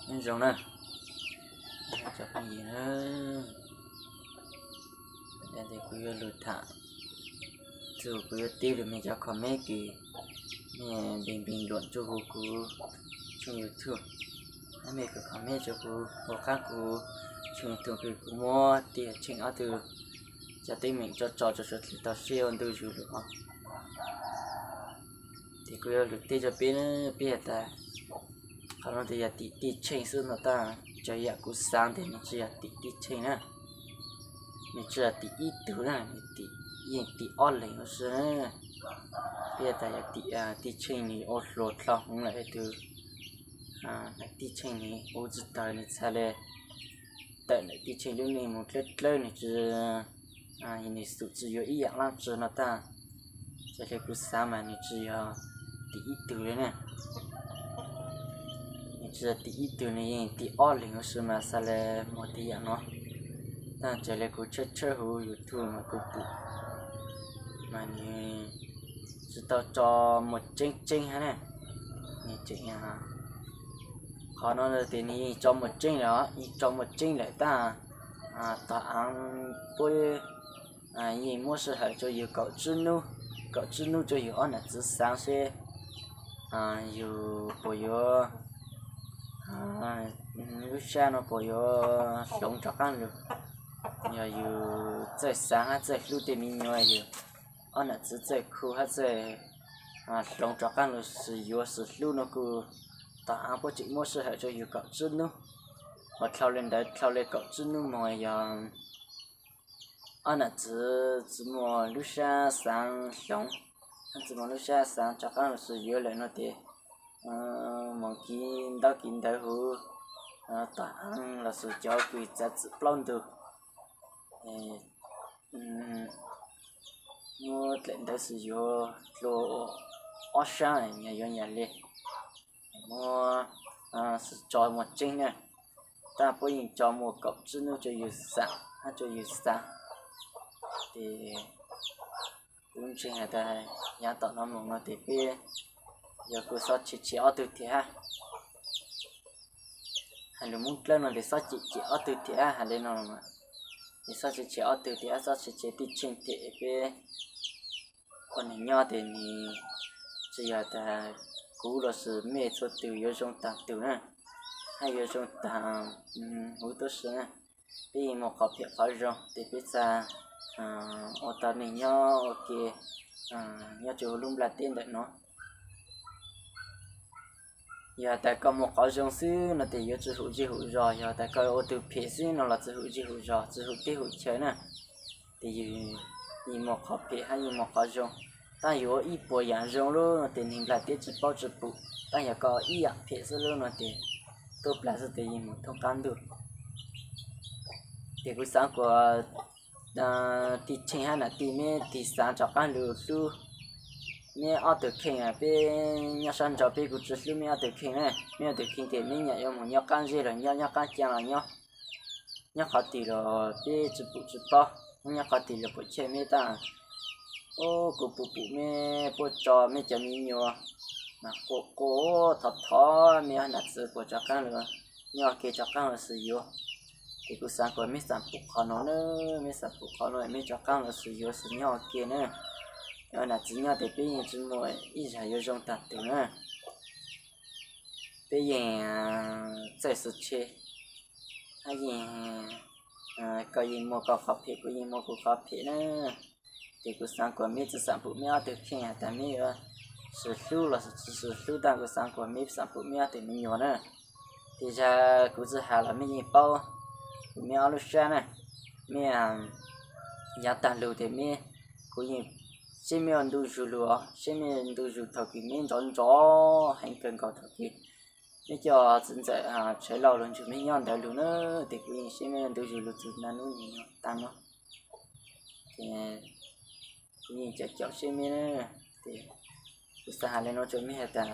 Nyob zoo na, cov phooj ywg na, ntawm no kuv yuav lug tham txug kuv yuav teb lug mej cov comment kws mej npeeg npeeg luam rua huv kuv tshooj YouTube, hab mej kws comment rua kuv, huv qaab kuv tshooj YouTube kws kuv muab Tij Tsheej ob tug cov teeb meem tso tso rua suav dlawg tau saib ua ntu zus lug os. Ces kuv yuav lug teb rua peb, peb has tas qhov no tes yog tim Tij Tsheej xwb no tab, txawm yam kuv xaav tes nws tsi yog tim Tij Tsheej na, nws tsi yog tim ib tug na, nws tim, yeej tim ob leeg huv si na. Peb has tas yog tim Tij Tsheej nws ua hluas dlhau hmoov lawm tug, Tij Tsheej nws ua tsi tawg, nws txhad le tawm ntawm Tij Tsheej lub neej moog dlawb dlawb, nws tsi, nws xum tsi yuav ib yaam laab tsi no tab, txawm le kuv xaav mas nws tsi yog tim ib tug le na. Nws tsi yog tim ib tug, nws yeej tim ob leeg huv si mas xaav le muaj tib yaam no. Tab txawm le kuv tshawb tshawb huv YouTube mas kuv pum mas nws tsi tau tso muag tseeb tseeb hab na. Nws tseem, qhov no tes nws yeej tso muag tseeb lawm, yeej tso muag tseeb lawm tab, tom aav puab yeej muab sij hawm rua yug kaum tsib nub, kaum tsib nub rua yug ob nam txwv xaav seb yug puas yuav, lub sab no puas yuav hloov rov qaab lug. Yog yug txawj xaav hab txawj hlub tej me nyuam, yug ob nam txwv txawj khu hab txawj hloov rov qaab lug sis yuav sis hlub no kuj, tom aav puab tseem muab sij hawm rua yug kaum tsib nub. Ua dlhau le ntawd, dlhau le kaum tsib nub moog yog ob nam txwv tsi muaj lub sab xaav hloov, tsi muaj lub sab xaav rov qaab lug sis yuav lawm no tes, moog kiv ntaub kiv ntawv huv tom aav los sis cov kws txav txim plaub ntug, muab dlaim ntawv sis yuav dlua ob sab, nyag yuav nyag le, muab sis tso muag tseeb na. Tab puab yeej tso muag kaum tsib nub rua yug xaav hab rua yug xaav. Tes kuv ntseeg has tas yaav tom no moog no tes peb yuav kuj xob tshiav tshiav ob tug thiab hab. Has lug Moob Dlawb no tes xob tshiav tshiav ob tug thiab hab, has le no, tes xob tshiav tshiav ob tug thiab, xob tshiav tshiav Tij Tsheej thiab peb ua neeg nyob tes nws tsi yog tas kuv los sis mej txhua tug yuav zoo taag tug na, hab yuav zoo taag huv tub si na. Peb yeej muaj qhov phem qhov zoo tes peb txhad ua tau neeg nyob ua ke nyob rua huv lub nplaj teb ntawm no. Yog has tas koj muaj qhov zoo xwb no tes yuav tsi hum zej hum zog, yog has tas koj ua tug phem xwb no los tsi hum zej hum zog, tsi hum teb hum chaw na. Tes yug yeej muaj qhov phem hab yeej muaj qhov zoo. Tab yug ua ib puas yaam zoo lub no tes neeg nplaj teb tsi paub tsi pum, tab yog koj ib yaam phem xwb lub no tes tub plag xwb tes yeej moog thoob qaab ntuj. Tes kuv xaav kuas Tij Tsheej hab nam tij meb tig xaav rov qaab lug hlub meb ob tug kheej. Peb nyob sab nraud peb kuj tsi hlub meb ob tug kheej na, meb ob tug kheej tes meb nyam yuav moog nyob qaab zej los nyob, nyob qaab caa los nyob, nyob qhov twg los peb tsi pum tsi paub, nyob qhov twg los puam chawj meb tab. Ub, kuv pum pum mej puab tso mej cov me nyuam mas quaj quaj thov thov mej ob nam txwv kuas rov qaab lug nyob ua ke, rov qaab lug sib yuav. Ces kuv xaav kuas mej xaam pum qhov no na, mej xaam pum qhov no mej rov qaab lug sib yuav sib nyob ua ke na. Ob nam txwv nyob tes peb yeej tsi muaj ib zag yuav zoo taag tug na. Peb yeej txawj sib tshe, hab yeej, koj yeej muaj koj qhov phem, kuv yeej muaj kuv qhov phem na. Ces kuv xaav kuas meb tsi xaam pum meb ob tug kheej has tas meb yuav sib hlub los tsi sib hlub, tab kuv xaav kuas meb xaam pum meb ob tug me nyuam na. Tej zag kuv tsi has los mej yeej paub kuv meb ob lub sab na. Mej yaav taag lug tes meb, kuv yeej saib meb ua ntu zug lug, saib mej ntu zug thaum kws meb nrov nrov heev kawg nkaus, thaum kws meb coj txiv ntxawm Tshaiv Lauj lug nrug meb nyob ntawd lug na. Ces kuv yeej saib meb ua ntu zug lug txug naj nub nim no taag no. Ces kuv yeej caum caum saib meb na. Ces kuv xaav has le nuav rua meb has tas,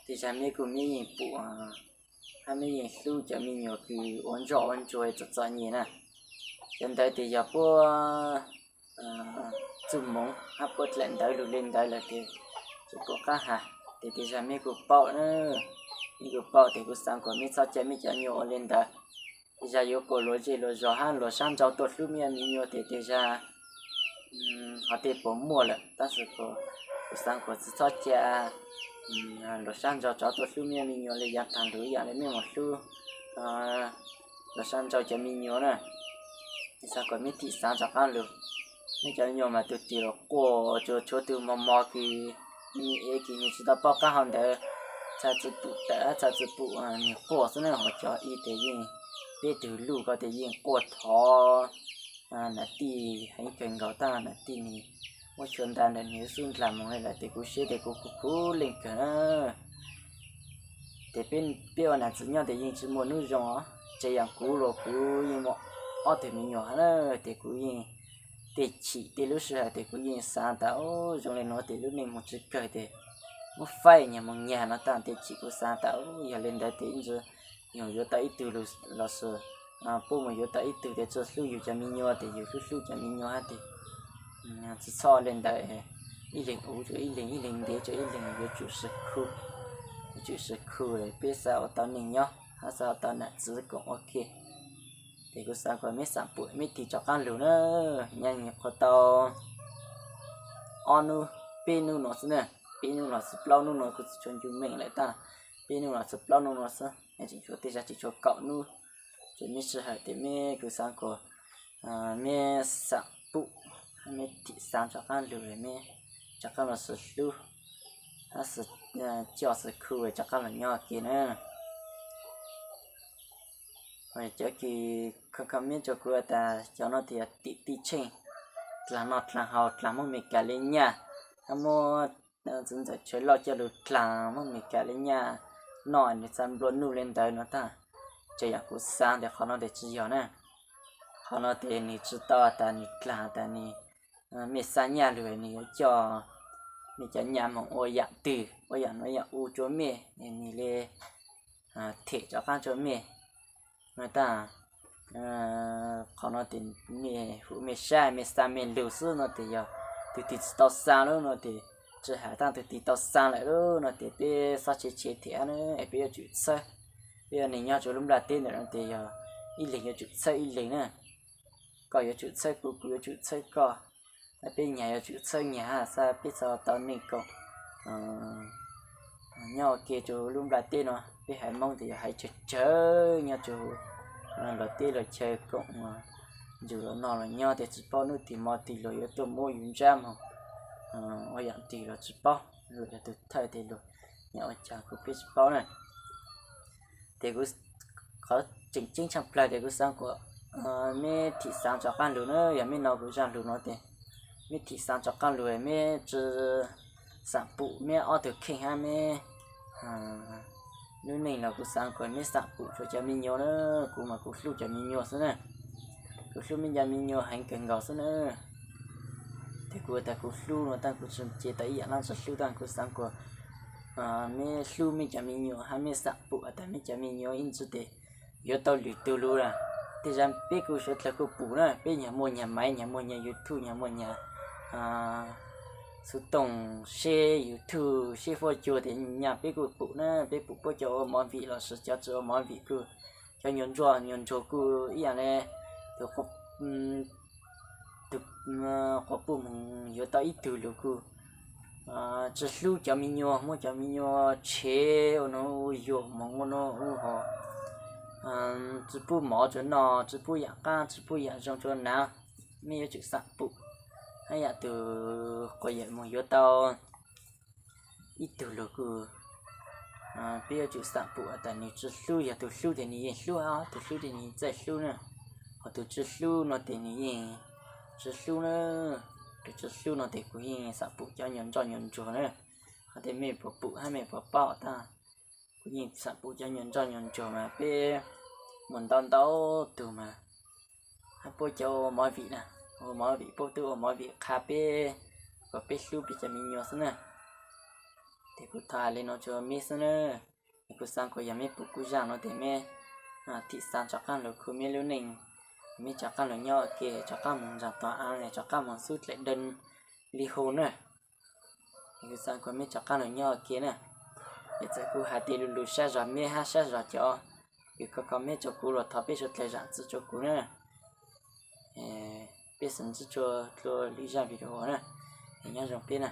tej zag meb kuj meb yeej pum hab meb yeej hlub cov me nyuam kws ua ntsoj ua ntsuag txom txom nyem na. Cov ntawd tes yog puab txuj moov hab puab dlaim ntawv lug le ntawd lawm tes tsi pum qab has, tes tej zag meb kuj paub na. Kuv paub tias kuv xaav kom mej txhob cia mej cov nyuas ua le ntawd. Tej zag yuav kom luag zej luag zos hab luag sab nraud tuaj hlub mej me nyuam tes tej zag ho tej puas muaj lawm, tab sis kuv xaav kom tsis txhob cia luag sab nraud rov tuaj hlub mej me nyuam le yav taag lug ib yaam le mej mus hlub luag sab nraud cov me nyuam na. Xaav kom mej thim xaav rov qaab lug. Mej cov nyuas mas tug twg los quaj, tsuas tshuav tug mos mos kws me me es kws nwg tsis tau paub qaab hau ntawd, txhaj tsi pum tawm, txhaj tsi pum nwg quaj xwb na. Ho cov ib tes yeej, peb tug luj ko tes yeej quaj thov nam tij heev kawg nkaus, tab nam tij nwg muab xyuas nta ntawm nwg xub ndlag moog le lawm tes kuv saib tes kuv khuv khuv leej kawg na. Tes peb ua nam txiv nyob tes yeej tsi muaj nub zoo os. Tseem yaam kuv los kuv yeej muaj ob tug me nyuam hab na, tes kuv yeej tej chim tej lub sij hawm tes kuv yeej xaav tas zoo le nuav tes lub neej moog tsi kawg tes muab faib nyag moog nyag no tag tej chim kuv xaav tas yog le ntawd tes ib ntsis yug yuav tau ib tug lug los sis puab mus yuav tau ib tug tes tsi hlub yug cov me nyuam tes yug hlub hlub cov me nyuam hab tes tsi txhob le ntawd. Ib leeg ua rua ib leeg, ib leeg ntev rua ib leeg, yuav tsum sib khu, yuav tsum sib khu peb xaav ua tau neej nyob hab xaav ua tau nam txiv koom ua ke. Tes kuv xaav kom meb xaam pum meb tig rov qaab lug na. Nyob nyuam qhuav tau ob nub peb nub no xwb na, peb nub los xwb plaub nub no kuv tsi tshua ncu meej lawm tag, peb nub los xwb plaub nub no xwb, tseem tshuav tej zag tseem tshuav kaum nub. Ces meb sij hawm tes meb kuv xaav kom meb xaam pum, meb thim xaav rov qaab lug, meb rov qaab los sib hlub, hab coj sib khu rov qaab los nyob ua ke na. Cov kws comment rua kuv tas cov no tes yog tim tij tsheej dlaag noj dlaag haus dlaag muab Amelikas le nyaj, hab muab txiv ntxawm Tshawv Lauj coj lug dlaag muab Amelikas le nyaj noj nwg txha nplua nuj le ntawd no tag. Tseem yaam kuv xaav tes qhov no tes tsi yog na. Qhov no tes nwg tsi tau tas nwg dlaag tas nwg mej xaav nyaj lug nwg yuav coj mej cov nyaj moog ua yaam twg, ua yaam nuav yaam u rua mej, nwg le them rov qaab rua mej no tag. Qhov no tes mej hum mej sab mej xaav mej lug xwb no tes yog tug twg tsi tau xaav lawm no tes tsi has, tug twg tau xaav lawm lub no tes peb xob tshev tshev them na, peb yuav tsum txhawb. Peb ua neeg nyob rua lub nplaj teb ntawm no tes yog ib leeg yuav tsum txhawb ib leeg na. Koj yuav tsum txhawb kuv, kuv yuav tsum txhawb koj, peb nyag yuav tsum txhawb nyag xwb peb txhaj tau neej koom nyob ua ke rua lub nplaj teb no. Peb haiv Moob tes yog haiv tsawg tsawg nyob rua nplaj teb los chaw koom nrug los noj los nyob tes tsi paub nub twg mo twg luag yuav tuaj muab yus ntsab moog ua yaam twg los tsi paub, luag yog tug thawj tes luag nyob ua caag kuv peb tsi paub na. Tes kuv, qhov tseem ceeb tshaaj plawg tes kuv xaav kom meb thim xaav rov qaab lug na. Yog meb nov kuv zaaj lug no tes meb thim xaav rov qaab lug, meb tsi xaam pum meb ob tug kheej hab meb lub neej los kuv xaav kom meb xaam pum rua cov me nyuam na. Kuv mas kuv hlub cov me nyuam xwb na, kuv hlub meb cov me nyuam heev kawg nkaus xwb na. Tes kuv tas kuv hlub no tag kuv tsi cia tau ib yaam dlaab tsi hlub tag, kuv xaav kom meb hlub meb cov me nyuam hab meb xaam pum tas meb cov me nyuam ib ntsis tes yuav tau lwm tug lug lawm. Tej zag peb kuj suav dlawg kuj pum na, peb nyag muaj nyag maiv, nyag muaj nyag YouTube, nyag muaj nyag xov tooj, seb YouTube, seb fuab cuag tes nyag peb kuj pum na. Peb pum puab cov ua movie los sis cov tsi ua movie kuj, cov nyuas ntsoj nyuas ntsuag kuj ib yaam le tug quas puj moog yuav tau ib tug lug kuj tsi hlub cov me nyuam, muab cov me nyuam tshev ua nub ua yuam moog ua nub ua hos, tsi pub mov rua noj, tsi pub yaam qaab, tsi pub yaam zoo rua naav. Meb yuav tsum xaam pum. Hab yaam tug quas yawm moog yuav tau ib tug lug kuj, peb yuav tsum xaam pum tas nwg tsi hlub. Yog tug hlub tes nwg yeej hlub, tug hlub tes nwg txawj hlub na. Ho tug tsi hlub no tes nwg yeej tsi hlub na. Tug tsi hlub no tes kuv yeej xaam pum cov nyuas ntsoj nyuas ntsuag na. Ho tes mej puas pum hab mej puas paub tag, kuv yeej xaam pum cov nyuas ntsoj nyuas ntsuag mas peb muaj ntau ntau tug mas hab puab cov ua movie na, ua movie puab tub ua movie qha peb kom peb hlub peb cov me nyuam xwb na. Tes kuv thov has le no rua meb xwb na. Kuv xaav kom yog meb pum kuv zaaj no tes meb thim xaav rov qaab lug khu meb lub neej, meb rov qaab lug nyob ua ke, rov qaab moog nraag tog aav, rov qaab moog xub dlaim dee li hu na. Kuv xaav kom meb rov qaab lug nyob ua ke na. Es txawm kuv hais tias lus lus sab zog meb hab sab zog cov, kws koj comment rua kuv los thov peb suav dlawg zaam txim rua kuv na. Peb xaav ntsib tsua dlua lwm zaaj video na. Es nyob zoo peb na.